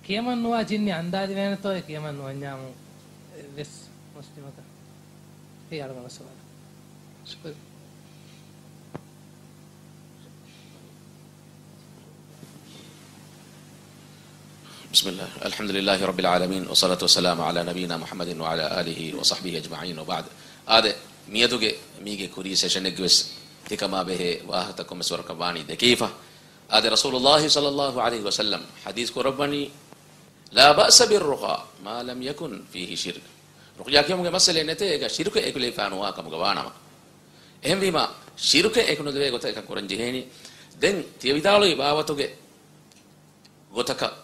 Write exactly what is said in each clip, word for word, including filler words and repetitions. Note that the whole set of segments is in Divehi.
ކިޔަމަން ނުވާ ޖިންނި އަންދާދިވޭނެތޯއޭ ކިޔަމަން ނުވަންޏާމު އެއްވެސް މުސްލިމަކަށް؟ އެއީ އަޅުގަނޑު ސުވާލު. ޝުކުރިއްޔާ. بسم الله. الحمد لله رب العالمين، والصلاة والسلام على نبينا محمد وعلى آله وصحبه أجمعين، وبعد. އާދެ، މިއަދުގެ މީގެ ކުރީ ސެޝަނެއްގެވެސް ތިކަމާ ބެހޭ ވާހަކަތައް ކޮންމެސް ވަރަކަށް ވާނީ ދެކެވިފަ. އާދެ، ރަސޫލުﷲ ޞައްލަﷲ ޢަލައިހި ވަސައްލަމް ޙަދީޘް ކުރައްވަނީ، لا بأس بالرقى ما لم يكن فيه شرك. ރުޤްޔާ ކިޔުމުގެ މައްސަލައެއް ނެތޭ، އޭގަ ޝިރުކެއް އެކުލެވިފައި ނުވާ ކަމުގަ ވާނަމަ. އެހެންވީމަ، ޝިރުކެއް އެކު ނުދެވޭ ގޮތަށް އެކަން ކުރަން ޖެހޭނީ. ދެން ތިޔަ ވިދާޅުވި ބާވަތުގެ ގޮތަކަށް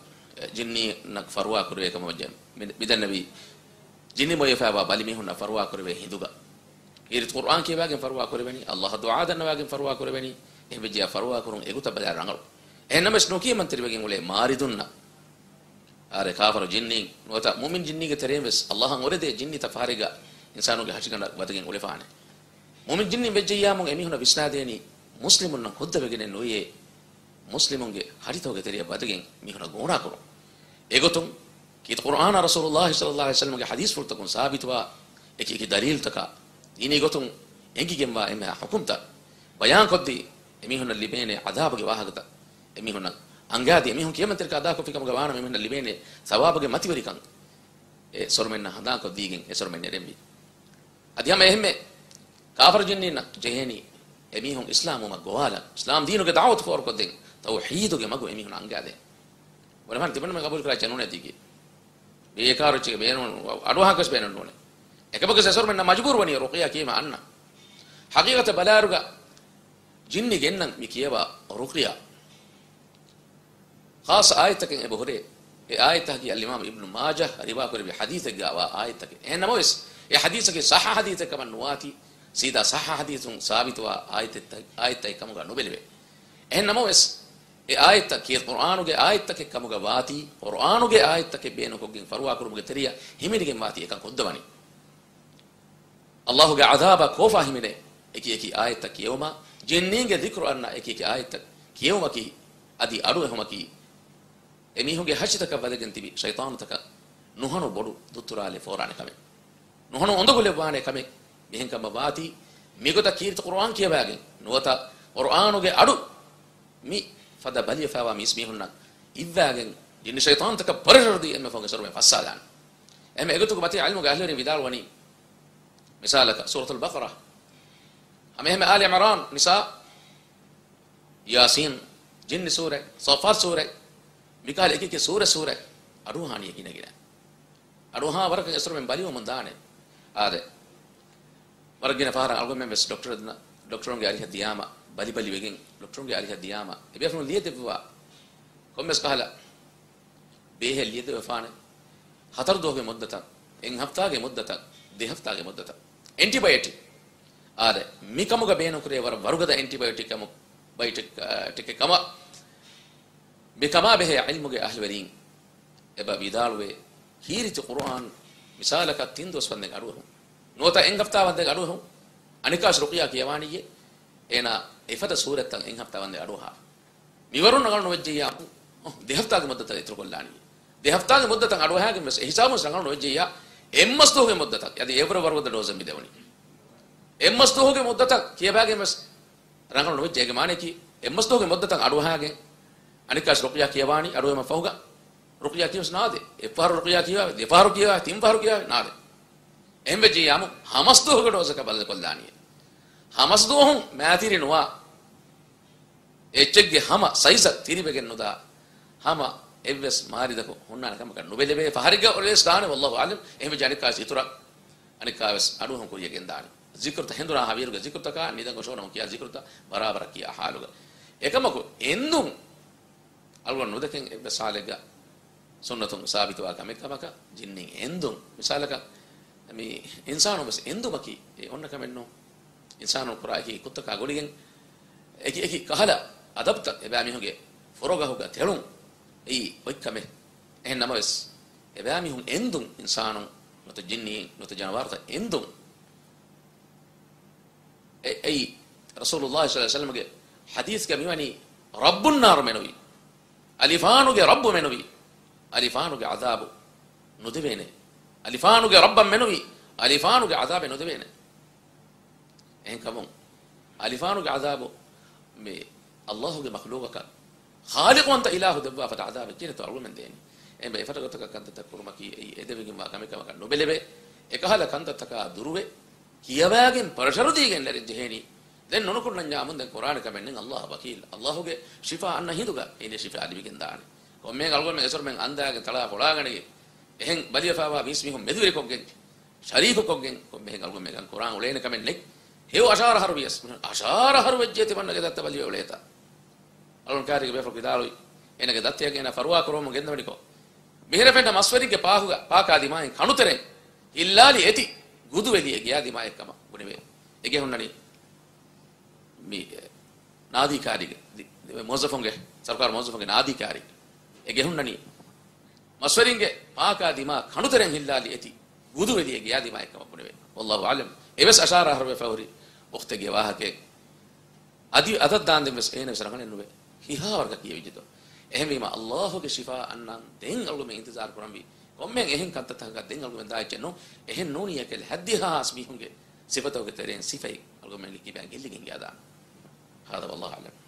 ޖިންނީންނަށް ފަރުވާ ކުރެވޭ ކަމަށް ވެއްޖެ. މި-، މިދެންނެވީ، ޖިންނި މޮޔަފައިވާ ބަލި މީހުންނަށް ފަރުވާ ކުރެވޭ ހިނދުގަ. ކީރިތި ޤުރްއާން ކިޔަވާގެން ފަރުވާ ކުރެވެނީ، ﷲ އަށް ދުޢާ ދަންނަވާގެން ފަރުވާ ކުރެވެނީ، އެހެން ވެއްޖެޔާ ފަރުވާ ކުރުން އެގޮތަށް ބަލާ ރަނގަޅު. އެހެން ނަމަވެސް ނުކިޔަމަންތެރިވެގެން އުޅޭ މާރިދުންނަށް އާދެ، ކާފަރު ޖިންނީން ނުވަތަ މުއުމިން ޖިންނީގެ ތެރެއިން ވެސް ﷲ އަށް އުރެދޭ ޖިންނިތައް ފަހަރެއްގަ އިންސާނުގެ ހަށިގަނޑަށް ވަދެގެން އުޅެފާނެ. މުއުމިން ޖިންނިން ވެއްޖެއްޔާމު އެމީހުންނަށް ވިސްނާދޭނީ މުސްލިމުންނަށް ހުއްދަވެގެނެއް ނުވެޔޭ، މުސްލިމުންގެ ހަށިތަކުގެ ތެރެއަށް ވަދެގެން މީހުންނަށް ގޯނާކުރުން. އެގޮތުން ކީރިތި ޤުރްއާނާ ރަސޫލުﷲ ޞައްލަﷲ ޢަލައިހި ވަސައްލަމްގެ ޙަދީޘްފުޅުތަކުން ސާބިތުވާ އެކި އެކި ދަލީލުތަކާ ދީނީ ގޮތުން އެނގިގެންވާ އެންމެހާ ޙުކުމްތައް ބަޔާންކޮށްދީ، އެމީހުންނަށް ލިބޭނެ ޢަޛާބުގެ ވާހަކަތައް އެމީހުންނަށް އަންގާދީ، އެމީހުން ކިޔަމަންތެރިކަން އަދާކޮށްފި ކަމުގަ ވާނަމަ އެމީހުންނަށް ލިބޭނެ ޘަވާބުގެ މަތިވެރިކަން އެ ސޮރުމެންނަށް ހަނދާންކޮށްދީގެން އެ ސޮރުމެން ނެރެންވީ. އަދި ހަމަ އެހެންމެ ކާފަރު ޖިންނީންނަށް ޖެހޭނީ އެމީހުން އިސްލާމްވުމަށް ގޮވާލަން، އިސްލާމް ދީނުގެ ދަޢުވަތު ފޯރުކޮށްދޭން، ތައުޙީދުގެ މަގު އެމީހުން އަންގާދޭން. ބުނެފާނެ ތިމަންމެ ޤަބޫލުކުރާ ޗެނުނޭ ދީގި. ބޭކާރު އެއްޗެއްގެ ބޭނުން، އަޑުއަހާކަށް ބޭނުން ނޫނެ. އެކަމަކު ސެސޮރުމެންނަށް މަޖުބޫރު ވަނީ ރުޤްޔާ ކިޔެމަ އަންނަ. ޙަޤީޤަތަށް ބަލާއިރުގަ ޖިންނި ގެންނަން މި ކިޔަވާ ރުޤްޔާ. ޚާއްޞަ އާޔަތްތަކެއް އެބަ ހުރޭ. އެ އާޔަތްތަކަކީ އަލްއިމާމް އިބްނު މާޖަހް ރިވާކުރެއްވި ޙަދީޘެއްގަ އާ އާޔަތްތަކެއް. އެހެން ނަމަވެސް، އެ ޙަދީޘަކީ ޞައްޙަ ޙަދީޘެއް ކަމަށް ނުވާތީ، ސީދާ ޞައްޙަ ޙަދީޘުން ސާބިތުވާ އާޔަތްތައް، އާޔަތްތައް ކަމުގަ ނުބެލެވޭ. އެހެން ނަމަވެސް، އެ އާޔަތްތައް ކީރިތި ޤުރްއާނުގެ އާޔަތްތަކެއް ކަމުގަ ވާތީ، ޤުރްއާނުގެ އާޔަތްތަކެއް ބޭނުންކޮށްގެން ފަރުވާކުރުމުގެ ތެރެއަށް ހިމެނިގެން ވާތީ އެކަން ކޮށްދަވަނީ. ﷲ ގެ ޢަޛާބާ ކޯފާ ހިމެނޭ އެކި އެކި އާޔަތްތައް ކިޔެވުމާ، ޖިންނީންގެ ޛިކްރު އަންނަ އެކި އެކި އާޔަތްތައް ކިޔެވުމަކީ، އަދި އަޑުއެހުމަކީ، އެމީހުންގެ ހަށިތަކަށް ވަދެގެން ތިބި ޝައިޠާނުތަކަށް ނުހަނު ބޮޑު ދުއްތުރާލެއް ފޯރާނެ ކަމެއް. ނުހަނު އުނދަގުލެއް ވާނެ ކަމެއް. މިހެންކަމަށް ވާތީ، މިގޮތަށް ކީރިތި ޤުރުއާން ކިޔަވާގެން ނުވަތަ ޤުރުއާނުގެ އަޑު މި ފަދަ ބަލިވެފައިވާ މީސްމީހުންނަށް އިއްވާގެން، ޖިންނި ޝައިޠާނުތަކަށް ޕްރެޝަރު ދީ އެންމެ ފަހުގެ ސޮރުމެއް ފައްސާލާނެ. އެހެން އެގޮތުގެ މަތީ ޢިލްމުގެ އަހްލުވެރިން ވިދާޅުވަނީ، މިސާލަކަށް ސޫރަތުލް ބަޤަރާ، ހަމަ އެހެންމެ އާލި ޢިމްރާން، ނިސާ، ޔާސީން، ޖިންނި ސޫރަ، ޞާއްފާތް ސޫރަ، މިކަހަލަ އެކި އެކި ސޫރަ ސޫރަ އަޑުއަހާނީ ގިނަ ގިނަ. އަޑުއަހާ ވަރަކަށް އެސޮރުމެން ބަލިވަމުން ދާނެ. އާދެ، ވަރަށް ގިނަ ފަހަރަށް އަޅުގަނޑުމެން ވެސް ޑޮކްޓަރު، ޑޮކްޓަރުންގެ އަރިހަށް ދިޔާމަ، ބަލި ބަލި ވެގެން ޑޮކްޓަރުންގެ އަރިހަށް ދިޔާމަ، އެބޭފުޅުން ލިޔެދެއްވާ ކޮންމެސް ކަހަލަ ބޭހެއް ލިޔެދެވެފާނެ. ހަތަރު ދުވަހުގެ މުއްދަތަށް، އެއް ހަފްތާގެ މުއްދަތަށް، ދެ ހަފްތާގެ މުއްދަތަށް. އެންޓިބަޔޮޓިކް. އާދެ، މިކަމުގަ ބޭނުންކުރޭ ވަރަށް ވަރުގަދަ އެންޓިބަޔޮޓިކް ކަމު، ބަޔޮޓިކް، އާ، ޓިކެއް ކަމަށް. މިކަމާ ބެހޭ ޢިލްމުގެ އަހްލުވެރީން އެބަ ވިދާޅުވޭ، ކީރިތި ޤުރުއާން މިސާލަކަށް ތިން ދުވަސް ވަންދެން އަޑުއެހުން. ނުވަތަ އެއް ހަފްތާ ވަންދެން އަޑުއެހުން. އަނެއްކާވެސް ރުޤްޔާ ކިޔަވާނީއޭ، އޭނާ އެފަދަ ސޫރަތްތައް އެއް ހަފްތާ ވަންދެން އަޑުއަހާ. މިވަރުން ރަނގަޅު ނުވެއްޖެއްޔާ، އޮ، ދެ ހަފްތާގެ މުއްދަތަށް އިތުރުކޮށްލާނީ. ދެ ހަފްތާގެ މުއްދަތަށް އަޑުއަހާގެން ވެސް އެ ހިސާބުން ވެސް ރަނގަޅު ނުވެއްޖެއްޔާ، އެއްމަސް ދުވަހުގެ މުއްދަތަށް، އަދި އެވަރު ވަރުގަދަ ޑޯޒެއް މި ދެވުނީ. އެއްމަސް ދުވަހުގެ މުއްދަތަށް ކިޔަވާގެން ވެސް ރަނގަޅު ނުވެއްޖެ. އޭގެ މާނަޔަކީ، އެއްމަސް ދުވަހުގެ މުއްދަތަށް އަޑުއަހާގެން، އަނެއްކާވެސް ރުޤްޔާ ކިޔަވާނީ އަޑުއެހުމަށް ފަހުގަ، ރުޤްޔާ ކިޔަވެސް ނާދޭ. އެއްފަހަރު ރުޤްޔާ ކިޔަވާ، ދެފަހަރު ކިޔަވާ، ތިން ފަހަރު ކިޔަވާ، ނާދޭ. އެހެން ވެއްޖެއްޔާމު، ހަމަސް ދުވަހުގެ ޑޯޒަކަށް ބަދަލުކޮށްލާނީ. ހަމަސް ދުވަހުން މާތިރި ނުވާ، އެއްޗެއްގެ ހަމަ ސައިޒަށް ތިރިވެގެން ނުދާ، ހަމަ އެއްވެސް މާރިދަކު ހުންނާނެ ކަމަކަށް ނުބެލެވޭ. ފަހަރެއްގަ އޮޅޭސް ދާނެ، ވައްލާހު އަޢްލަމް. އެހެންވެއްޖެ އަނެއްކާވެސް އިތުރަށް، އަނެއްކާވެސް އަޑުއެހުން ކުރިޔަށް ގެންދާނެ. ޒިކުރުތައް ހެނދުނާހާ ވީއިރުގަ ޒިކުރުތަކާ ނިދަން ގޮށޯނަމު ކިޔާ ޒިކުރުތައް ބަރާބަރަށް ކިޔާ ޙާލުގަ. އެކަމަކު އެންދުން އަޅުގަނޑު ނުދެކެން އެއްވެސް ހާލެއްގަ ސުންނަތުން ސާބިތުވާ ކަމެއް ކަމަކަށް ޖިންނިން އެންދުން. މިސާލަކަށް، މި އިންސާނުން ވެސް އެންދުމަކީ އެ އޮންނަ ކަމެއް ނޫން. އިންސާނުން ކުރާ އެކި ކުށްތަކާ ގުޅިގެން އެކި އެކި ކަހަލަ އަދަބުތައް އެބައިމީހުންގެ ފުރޮގަހުގަ ތެޅުން އެއީ އޮތް ކަމެއް. އެހެން ނަމަވެސް، އެބައިމީހުން އެންދުން އިންސާނުން ނުވަތަ ޖިންނީން ނުވަތަ ޖަނަވާރުތައް އެންދުން. އެ-، އެއީ ރަސޫލުﷲ ޞައްލަﷲ ޢަލައިހި ވަސައްލަމްގެ ޙަދީޘްގަ މިވަނީ، ރައްބުން ނާރު މެނުވީ، އަލިފާނުގެ ރައްބު މެނުވީ، އަލިފާނުގެ ޢަޛާބު ނުދެވޭނެ. އަލިފާނުގެ ރައްބަށް މެނުވީ އަލިފާނުގެ ޢަޛާބެއް ނުދެވޭނެ. އެހެންކަމުން އަލިފާނުގެ ޢަޛާބު މި ﷲ ގެ މަޚްލޫޤަކަށް ޚާލިޤުވަންތަ އިލާހު ދެއްވާ ފަދަ ޢަޛާބެއް ކިހިނެއްތޯ އަޅުގަނޑުމެން ދޭނީ. އެހެންވެ އެފަދަ ގޮތަކަށް ކަންތައްތައް ކުރުމަކީ އެއީ އެދެވިގެންވާ ކަމެއް ކަމަކަށް ނުބެލެވޭ. އެކަހަލަ ކަންތައްތަކާ ދުރުވެ، ކިޔަވާގެން ޕްރެޝަރު ދީގެން ނެރެން ޖެހޭނީ. ދެން ނުނުކުންނަންޏާމުން ދެން ކުރާނެ ކަމެއް ނެތް. ﷲ ވަކީލް. ﷲ ގެ ޝިފާ އަންނަ ހިނދުގަ އޭނަ ޝިފާ ލިބިގެން ދާނެ. ކޮންމެހެން އަޅުގަނޑުމެން އެސޮރުމެން އަންދާގެން ތަޅާ ފޮޅާގަނެގެން އެހެން ބަލިވެފައިވާ މީސްމީހުން މެދުވެރިކޮށްގެން، ޝަރީކުކޮށްގެން ކޮންމެހެން އަޅުގަނޑުމެން ކުރާން އުޅޭނެ ކަމެއް ނެތް. ހެޔޮ އަށާރަ އަހަރު ވިޔަސް، އަށާރަ އަހަރު ވެއްޖެ ތިމަންނަ ގެ ދައްތަ ބަލިވެ އުޅޭތާ. އަޅުން ކާރިގެ ބޭފުޅަކު ވިދާޅުވި، އޭނަގެ ދައްތަޔަށް އޭނަ ފަރުވާ ކުރުވަމުން ގެންދަވަނިކޮށް، މިހިރަ ފެންނަ މަސްވެރިންގެ ޕާހުގަ ޕާކާ ދިމާއިން ކަނޑުތެރެން ހިއްލާލި އެތި ގުދުވެލިއެއް ގެޔާ ދިމާއެއްކަމަށް ބުނެވޭ. އެގެ ހުންނަނީ މި ނާދީ ކާރިގެ، ދި-، ދި-، މުވައްޒަފުންގެ، ސަރުކާރު މުވައްޒަފުންގެ ނާދީ ކާރި. އެގެ ހުންނަނީ މަސްވެރިންގެ ޕާކާ ދިމާ ކަނޑުތެރެން ހިއްލާލި އެތި ގުދުވެލިއެއް ގެޔާ ދިމާއެއްކަމަށް ބުނެވޭ. ވައްލާހު އަޢުލަމް. އެވެސް އަށާރަ އަހަރު ވެފަ ހުރި އުޚްތެއްގެ ވާހަކައެއް. އަދި އަތަށް ދާންދެން ވެސް އޭނަ ވެސް ރަނގަޅެއް ނުވޭ. ކިހާވަރަކަށް ކިޔެވިއްޖެތޯ. އެހެންވީމަ، ﷲ ގެ ޝިފާ އަންނަން ދެން އަޅުގަނޑުމެން އިންތިޒާރު ކުރަންވީ. ކޮންމެހެން އެހެން ކަންތައްތަކަކަށް ދެން އަޅުގަނޑުމެން ދާ އެއްޗެއް ނޫން. އެހެން ނޫނީ އެކަލް ހައްދިހާސް މީހުންގެ ސިފަތަކުގެ ތެރެއިން ސިފައެއް އަޅުގަނޑުމެންގެ ކިބައިން ގެއްލިގެން ގިޔާދާނެ. ހާދަ ވައްލާހު އަޢުލަމް.